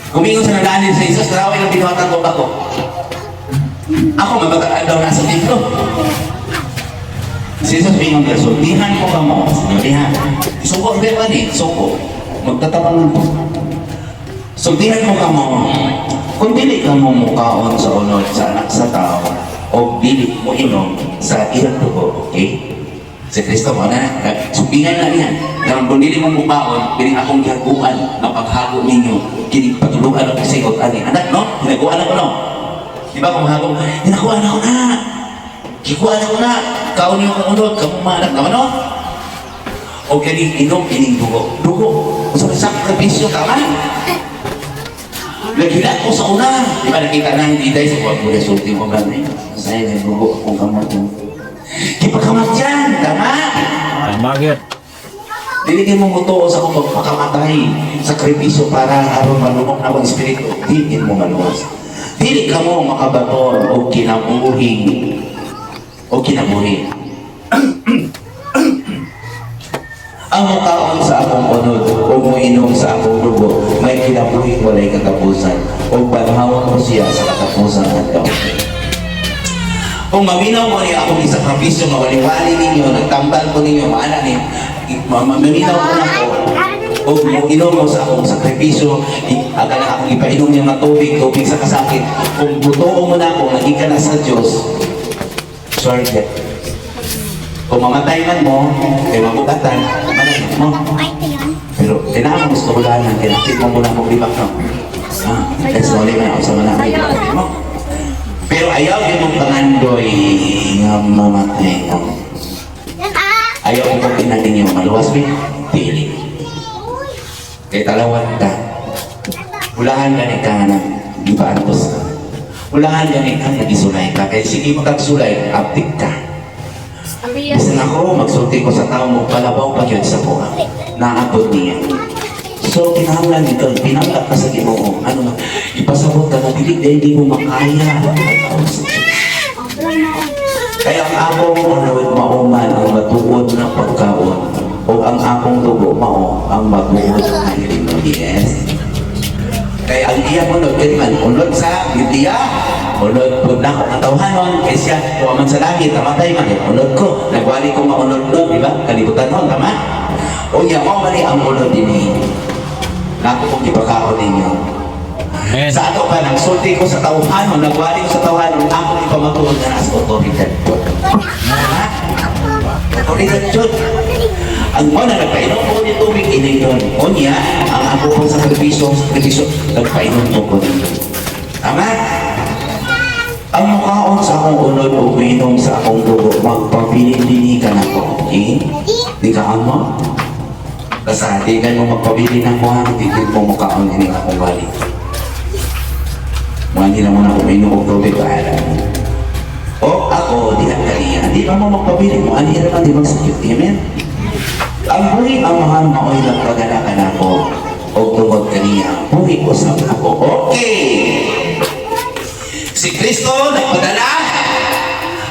Gumingon sa naganin sa Jesus, karaway ng binuhatan ko ako. Ako, mabataan daw nasa templo. Si Jesus bingon niya, sultihan ko ka mo. Sultihan. Suko, hindi pa ni, suko. Magtatapangan ko. Sultihan ko ka mo. Kung dili ka mo mukaon sa unod sa anak sa tao, o dili mo inom sa iyang dugo, okay? Si Kristo mo na, supingan na niya. Karon kung dili mo mukaon, piling akong gihaguan nga paghago ninyo, kini patulugan ako sa ikot ani. Anak, no? Hinaguan ako, no? Di ba kung hago, hinaguan ako na. Gikuan ako na. Kaon niyo akong unod, kamo maanak naman, no? O kini inom ining dugo. Dugo. Sa sakripisyo, tama? Naghila ko sa una. Di ba nakita na hindi tayo sa huwag mo resulti mo gani. Saya nagdugo akong kamot mo. Gipakamatyan, tama? Tama gyud. Dili kay mo mutuo sa akong pagpakamatay, sakripisyo para aron malumok na akong espiritu. Dili mo maluwas. Dili ka mo makabato o kinabuhi o kinabuhi. Ang mukaon sa akong unod o muinom sa akong dugo, may kinabuhi walay katapusan o panhawan ko siya sa katapusan adlaw. Kung maminaw mo niya akong isakripisyo, mawaliwali ninyo, nagtambal ko ninyo, maana ni, maminaw mo na ko, o muinom mo sa akong sakripisyo, aga na akong ipainom niya nga tubig, tubig sa kasakit. Kung butuo mo na ako, naging ka na sa Diyos, sorry, Dad. Kung mamatay man mo, kay mabugatan, manay mo. Pero kailangan mo gusto ko lang, kailangan mo muna akong libak, no? Ah, that's sorry man ako sa mga mo. Pero ayaw din mong pangandoy nga mamatay mo. Ayaw mo pag ninyo, maluwas mi, dili. Kay talawan ta. Ulahan gani ka na gipaantos ka. Ulahan gani ka nagisulay ka. Kay sige makagsulay, aptik ka. Bisan ako, magsulti ko sa tao mo, palabaw pa yun sa buha. Naabot niya. So, kinahanglan ikaw, pinangka ka sa Ginoo. Ano nga, ipasabot ka na dili dahil di mo makaya ang pagtao sa Diyos. Kaya ang akong unod mauman ang matuod na pagkaon o ang akong dugo mao ang matuod na hilingon. Yes. Kaya ang iyang unod, kaya man, unod sa Biblia, unod po na ako ang tawhanon, kaya siya, kuha man sa langit, namatay man, eh, unod ko, nagwali ko nga unod doon, di ba? Kalibutan nun, tama? O niya, mao man ni ang unod din eh. Nako kong ipakaon ninyo. Amen. Sa ato pa, nagsulti ko sa tawhanon, nagwali ko sa tawhanon, ako ipamatuod na nasa otoridad ko. Ha? Otoridad yun. Ang mo na nagpainom ko ni tubig iniyon. O niya, ang ako pong sakripisyo, sakripisyo, nagpainom ko ko ninyo. Tama? Ang mukaon sa akong unod o minom sa akong dugo, magpabilin ka na ko. Okay? Di ka amo? Basta di ka mo magpabilin ako ha, di ka mo mukaon ini akong wali. Mga hindi na muna uminom og tubig, bahala mo. O ako, di ang kaniya. Di ba mo magpabilin mo? Ano naman di magsakit? Amen? Ang buhi amahan mao'y nagpadala ka na ako o tungod kaniya. Buhi usab ako. Okay! Si Kristo nagpadala.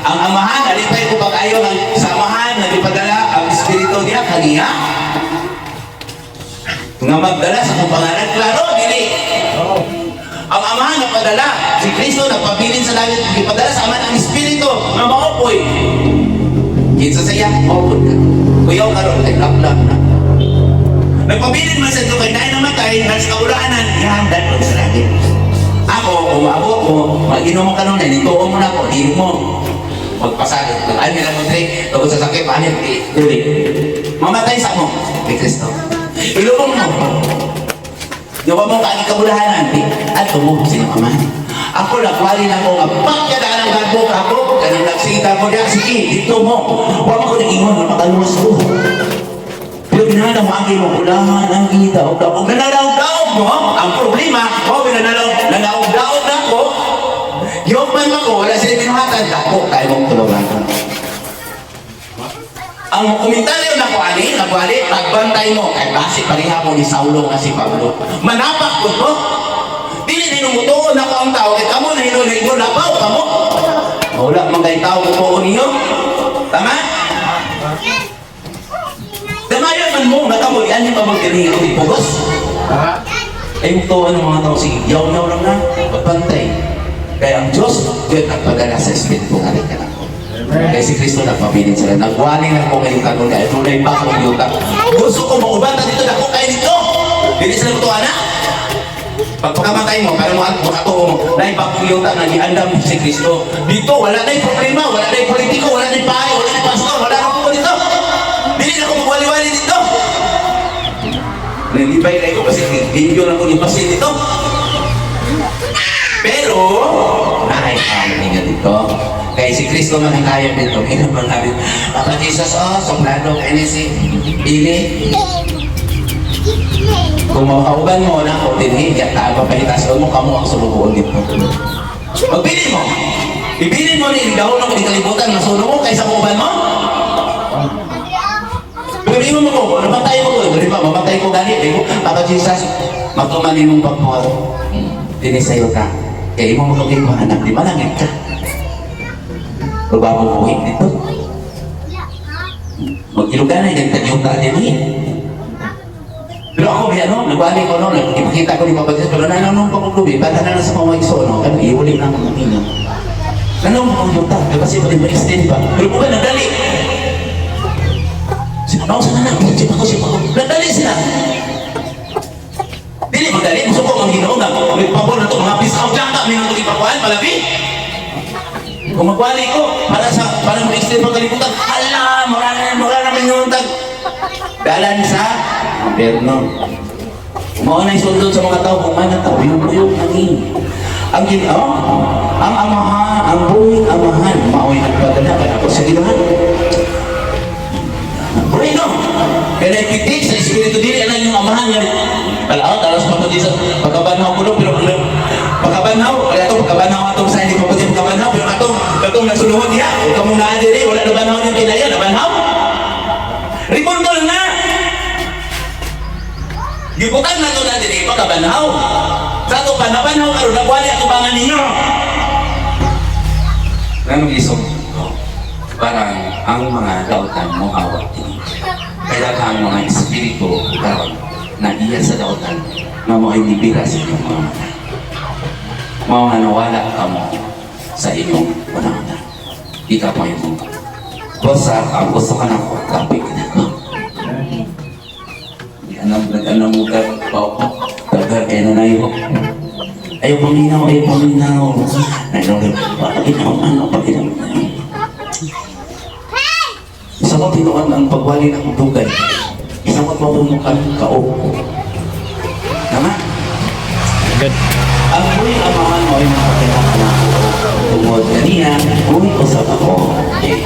Ang amahan, alipay ko ba kayo ng samahan, nagpadala ang Espiritu niya kaniya? Nga magdala sa akong pangalan, klaro, dili. Ang amahan nagpadala, si Kristo nagpabilin sa langit, ipadala sa amahan ang Espiritu nga maopoy. Kinsa sa iya, maupod ka. Kuyaw karon kay lap-lap na. Nagpabilin man sa ito kay naay namatay, nas kaulaanan, ihandan mo sa langit. Ako, umaabot mo, mag-inom mo ka nun, nituo mo na ako, di mo. Magpasagit. Ano lang mo, Dre? Tungkol sa sakit, ano, di, dili. Mamatay sa mo, kay Kristo. Ilubong mo. Gawa mo kaagi kabulahanan, di, ato mo, sino ka man. Ako, nagwali na ko, nga pagkadaan ang gagbo ka ako, kanang nagsita ko diya, sige, dito mo. Huwag ko nag-ingon, nga makaluwas ko. Pero ginahanglan mo ang imong ulahan, ang gidaog-daog. Nananaog-daog mo, ang problema, oh, nananaog, nanaog-daog na ako. Yung man ako, wala sila binuhatan, dako, kaya mong tulungan. Ang komentaryo na ko ani, nagwali, pagbantay mo, kay basi pareha mo ni Saulo nga si Pablo. Manapak ko to. Dili ni numutuon ako ang tao, kay kamo na hinunay ko, labaw kamo. Wala man kay tao mutuon ninyo. Tama? Damayan man mo, nakamo, yan yung pamagdiri ko pugos. Ay mutuon ng mga tao, sige, yaw-yaw lang na, pagbantay. Kaya ang Diyos, Diyos nagpadala sa Espiritu nga rin ka na. Kaya si Kristo nagpabilin sila. Nagwali lang ko ngayong kanon kaya tunay pa akong yuta. Gusto ko maubatan dito, dako kayo dito. Dili sila mutuan na. Pagpakamatay mo, para mo at makatuo mo, na ipakong yuta na giandam si Kristo. Dito, wala na problema, wala na politiko, wala na pare, wala na pastor, wala na ko dito. Dili na ko magwali-wali dito. Nalibay na ko kasi video lang ko ipasin dito. Pero, naay kaya nga dito. Kaya si Kristo man ang kaya dito. Ina man namin, Papa Jesus, oh, sombrado, kaya ni si Ili. Kung makauban mo na ako, dinhi, yata pa pahitason mo, kamo ang sulubuon dito. Magpili mo. Ibilin mo ni dahon ng kalibutan, masunog mo kaysa kauban mo. Pero mo ko, namatay mo ko, di ba? Mamatay ko gani, di ko, Papa Jesus, magtumanin mong pagbuhat. Dini sa'yo ka. Kaya imo mo ko anak, di ba langit ka? Ruba mo buhi dito. Mag-ilugan na, yung tagyuta din eh. Pero ako, may ano, nagwali ko, no, ipakita ko ni Papa Jesus, pero nananong pa kong lubi, bata na lang sa pamagso, no, kaya iuli na akong kamino. Nanong pa kong yuta, kasi pati ma-extend pa. Pero bukan, nagdali. Sino na sa nanak, sipa ko, sipa ko. Nagdali sila. Dili magdali, gusto ko ang Ginoo nga. May pabor na to, mga pisaw dyan ka, may nang ipakuan, palabi. Kung magwali ko, para mag-extend pang kalibutan, hala, mura na yung tag. Dalan sa impyerno. Mao na sundot sa mga tao, kung man ang tao, yung buyog nangin. Ang ginoo, ang amahan, ang buhing amahan, mao'y nagpadala ka ako sa ginahan. Bueno, kaya naipitik sa espiritu dili ang inyong amahan nga. Wala talos pa ko sa pagkabanhaw ko no, pero pagkabanhaw, kaya ito pagkabanhaw atong sa hindi pa pwede pagkabanhaw, pero atong atong nasuluhon niya, o kamong naa diri, wala nabanhaw niyang kinaya, nabanhaw. Ribundol na! Gibutan makabanhaw. Sa ato pa, nabanhaw karon, nagwali ato bangan ninyo. Anong isog ko? Parang ang mga dautan mo hawak ini. Kaya ang mga espiritu karon na iya sa dautan nga mo ay nibira sa inyong mga mata. Mao nga nawala kamo sa inyong una-una. Ikaw mo yung Basta ang gusto ka na ko, topic na ko. Anong nag-anong mo ka, pao ko, daghan kayo na nayo. Ayaw paminaw, ayaw paminaw. Ayaw paginaw, ano, paginaw. Isa ko tinuan ang pagwali ng dugay. Isa ko mabumukan kao. Tama? Good. Ang buhay amahan mo ay nakakita ka na ako. Tungod kaniya, buhay usab ako. Okay.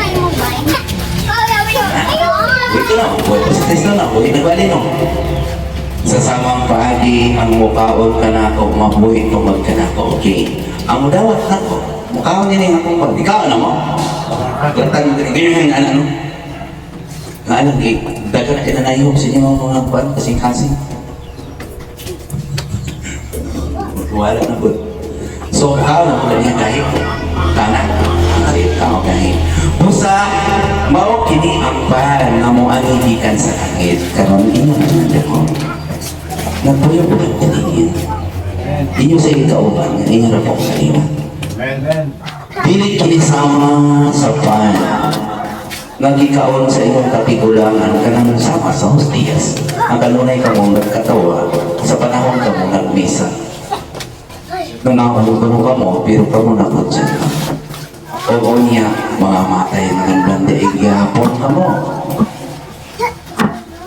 Wait na, buhay pa sa Kristo na, buhay nagbali no. Sa samang paagi, ang mukaon ka na ako, mabuhi tungod ka na ako, okay. Ang mudawat na ako, mukaon niya yung akong pag, ikaw na mo. Gatan mo ganyan, ganyan yung ano, ano. Nga alam, eh, dagan na kinanayong sa inyo mga kuwan, kasing-kasing. Wala na po. So, how na po ganyan dahil? Kana, ang tao dahil. Busa, mao kini ang pan nga mo ang gikan sa langit. Karon inyo na man ko. Nagpuyo po ang kaningin. Inyo sa ikauban, nga inyo na po kaliwa. Amen. Dili kini sama sa pan nga gikaon sa inyong katigulangan kanang sama sa hostiyas. Ang kanunay kamo nagkatawa sa panahon kamo nagmisa. Nanakulong kamo, pero kamo nakutsa. Oo niya, mga matay ng blande gihapon kamo.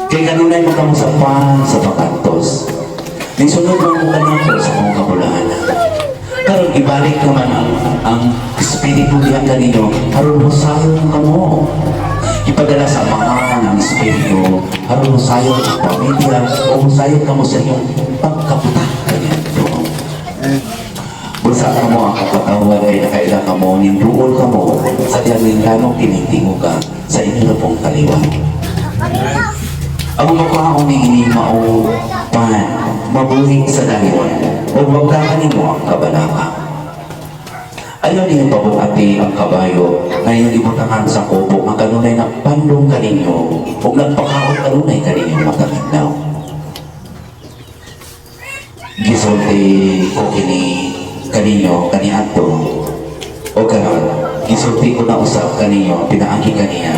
Kay kanunay mo kamo sa pan sa pakantos. Ning sunod mo mo kanako sa akong kabulahan. Karon ibalik naman ang espiritu diha kaninyo aron mosayon kamo. Ipadala sa amahan ang espiritu aron mosayon ang pamilya o mosayon kamo sa inyong pagkabuta kaniadto. Bulsa ka mo ang katawan ay nakaila ka mo, ninduol ka mo, sa diyang ninglanong tinitingo ka sa inyo na pong kaliwa. Ang mukhaon ni ini mao pan, mabuhi sa dayon, o magkakanin mo ang kabalaka. Ayaw niyo pabuati ang kabayo, nga inyong ibutangan sa kubo, ang kanunay nagpandong kaninyo, o nagpakaon kanunay kaninyo matagandao. Gisulti ko kini kaninyo kaniadto o karon gisulti ko na usab kaninyo pinaagi kaniya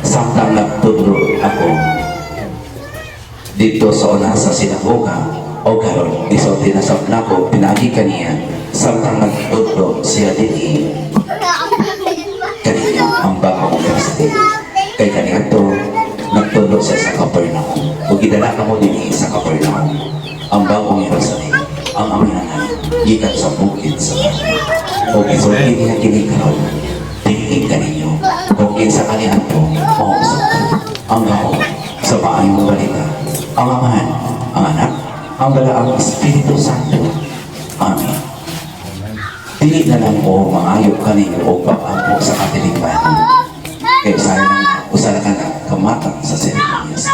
samtang nagtudlo ako dito sa una sa sinagoga o karon gisulti na sab nako pinaagi kaniya samtang nagtudlo siya dinhi kaninyo ang bagong Kristo kay kaniadto nagtudlo siya sa Capernaum o gidala kamo dinhi sa Capernaum ang bagong Jerusalem ang amihanan gikan sa bukid sa Carmel. O gisulti niya kini karon tingin kaninyo kung kinsa kaniadto mao usab ang gao sa maayong balita, ang Amahan, ang Anak, ang Balaang Espiritu Santo. Amen. Dili na lang ko maayo kaninyo o pag-ampo sa katilingban. Kay usahay usa ka na kamatang sa seremonyas.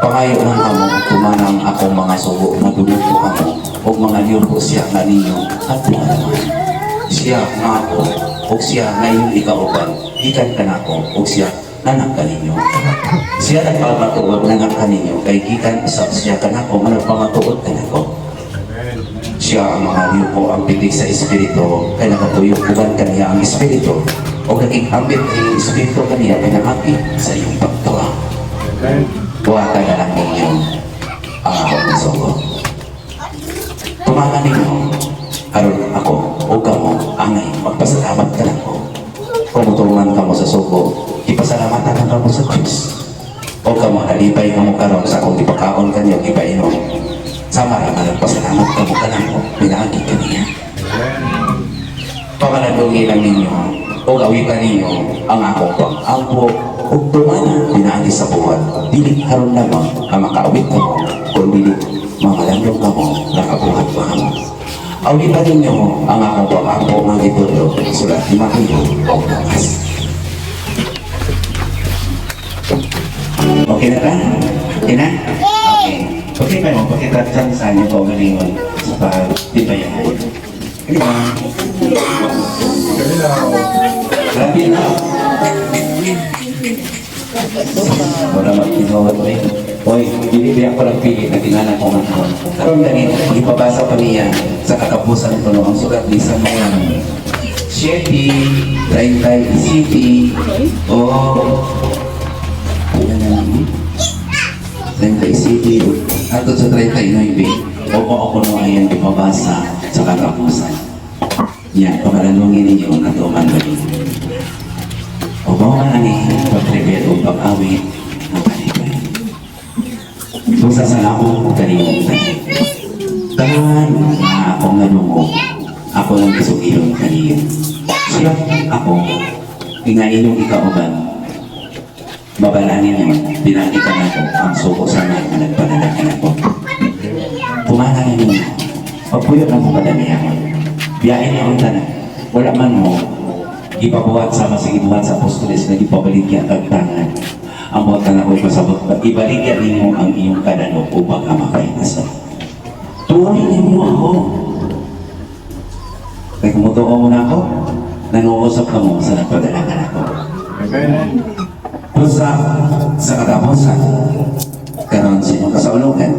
Pangayo lang kamo, tumanang akong mga sugo, naguluto kamo, o mga liyuko siya nga ninyo at naman. Siya nga ako, o siya nga iyong ikauban, gikan ka nako, o siya nanak kaninyo. Siya nagpamatuod nanak kaninyo, kay gikan usab siya kanako, nga nagpamatuod kanako. Siya ang mga liyuko ang pitik sa Espiritu, kay nakatuyo uban kaniya ang Espiritu, o naging ambit ang Espiritu kaniya pinaaki sa iyong pagtuwa. Buhatan na lang ninyo ang akong sugo. Tumangan ninyo, aron ako o kamo angay magpasalamat ka lang ko. Kung kamo sa sugo, ipasalamatan lang kamo sa Diyos. O kamo, nalipay kamo karon sa akong ipakaon kanyo, ipainom. Sama ra nga nagpasalamat kamo kanako, pinaagi kaniya. Pamalandungi lang ninyo o gawitan ninyo ang akong pag-ampo ug tumana pinaagi sa buhat. Dili haron lamang ang makaawit kamo, kun dili mamalandong kamo, nakabuhat pa kamo. Awitan ninyo ang akong pag-ampo nga gitudlo sulat ni Mateo o Lucas. Okay na ba? Okay na? Okay. Pakita mo, pakita dyan sa inyo kaugalingon sa pagtibayan. Di ba? Grabe na. Wala magtinuod ba yun? Hoy, dili ako lang pili na tinana ko nga ako. Karon ganito, ipabasa pa niya sa katapusan ko no, ang sugat ni sa mga 7, 37, o ilan na lang, eh? 37, hangtod sa 39, o ako no ayan ipabasa sa katapusan. Yan, pakalalungin ninyo ang katuman ba yun? O mao man ani pag-prepare o pag-awit ng kalipay. Busa sa nako kaniyong tanan. Tanan na akong nanungo, ako lang isugilon kaniyo. Siya ako, nga inyong ikauban, mabalaan ninyo, pinakita nako ang suko sa mga nagpanalangin ako. Pumana na ninyo, pagpuyo na mo kadamihan. Biyain niyo ang tanan. Wala man mo, ipabuhat sa mga gibuhat sa apostoles na ipabaligya kag tangan. Ang buhat na ako ipasabot, ibaligya ninyo ang iyong kadano upang amakay nasa. Tuunin ninyo ako. Kaya kung mutuo mo na ako, nanguusap ka mo sa nagpadala ka na ako. Amen. Busa sa katapusan, karon sa inyong kasaulugan.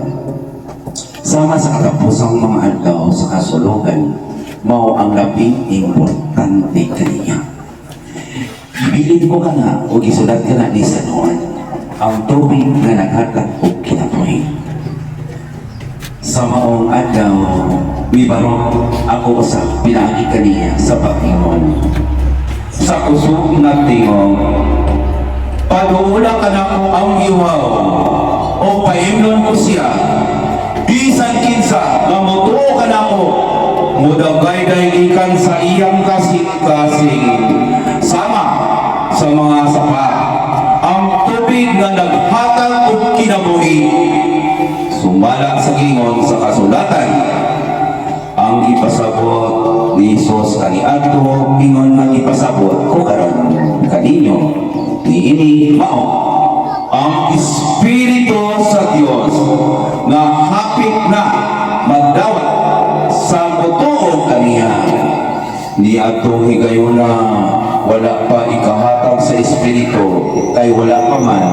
Sama sa katapusang mga adlaw sa kasulugan, mao ang labing importante kaniya. Ibilin ko ka na o gisulat ka na ni San Juan, ang tubig nga naghatag og kinabuhi. Sa maong adlaw, mibarok ako sa pinaagi kaniya sa pag-ingon. Sa kusog na tingog, paduula ka na ko ang iwaw, o paimnon ko siya, bisan kinsa nga motuo ka na ko, mudagayday ikan sa iyang kasing-kasing, sama sa mga sapa, ang tubig nga naghatag og kinabuhi, sumala sa gingon sa kasulatan, ang ipasabot ni Jesus kaniadto ingon nga ipasabot ko karon kaninyo niini mao ang Espiritu sa Dios nga hapit na magdawat sa motuo kaniya. Niadtong higayuna wala pa ikahatag sa Espiritu kay wala pa man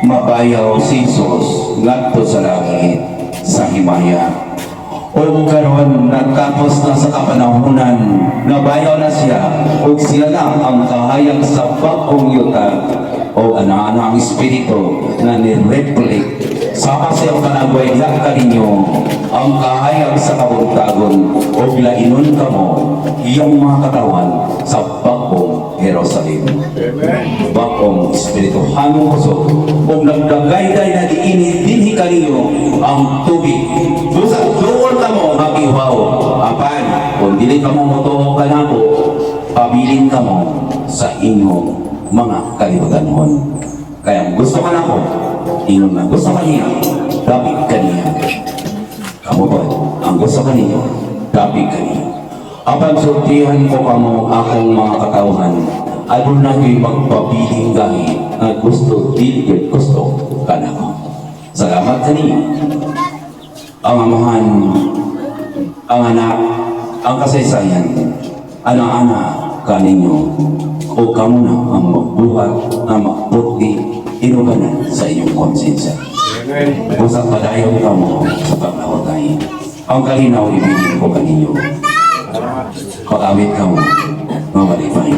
mabayaw si Jesus ngadto sa langit sa himaya. O karon natapos na sa kapanahunan, nabayaw na siya, ug siya lang ang kahayag sa bag-ong yuta o ana-ana ang espiritu nga ni-reflect sama sa iyong panagway diha kaninyo ang kahayag sa kabuntagon ug lainon kamo iyang mga katawan sa bag-ong Jerusalem. Amen. Bag-ong espirituhanong kusog ug nagdagayday na diini dinhi kaninyo ang tubig. Busa duol kamo magihaw, apan kung dili kamo motuo kanako, pabilin kamo sa inyong mga kalibutanhon. Kaya kung gusto ka nako, ingon nga gusto ka niya, dapit kaniya. Kamo ba ang gusto kaninyo, dapit kaniya. Apan sultihan ko kamo akong mga katawhan, aduna gyud magpabiling gahi nga gusto dili gyud gusto kanako. Salamat kaniyo. Ang Amahan, ang Anak, ang kasaysayan, ana-ana kaninyo o kamo na ang magbuhat nga maputi inuganan sa inyong konsensya. Amen. Busa padayon kamo sa paglahotay. Ang kalinaw ibigin ko kaninyo. Pag-awit kamo, mawalipay.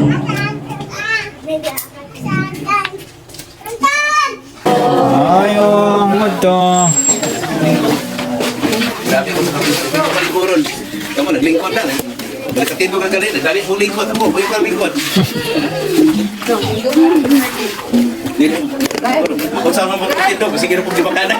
Ayo, mo to. Grabe ko sa kalikuron. Kamu naglingkod na. Nagkatindog ka kanina. Dali po lingkod ako. Puyo ka lingkod. Dili. Kung saan mo magkatindog, sige na po di makana.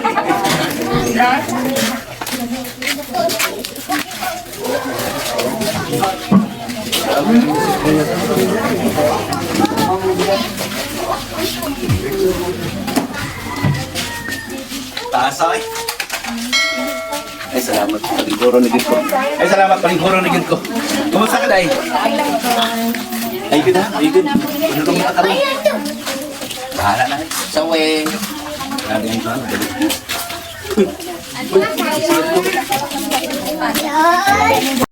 Taas ay. Ay, salamat. Palingkuro na ko. Ay, salamat. Palingkuro na ko. Kumusta ka, Day? Ay, good ha. Ay, good. Ano itong mga karoon? Bahala na. Sawe. Grabe ang dali. Ay.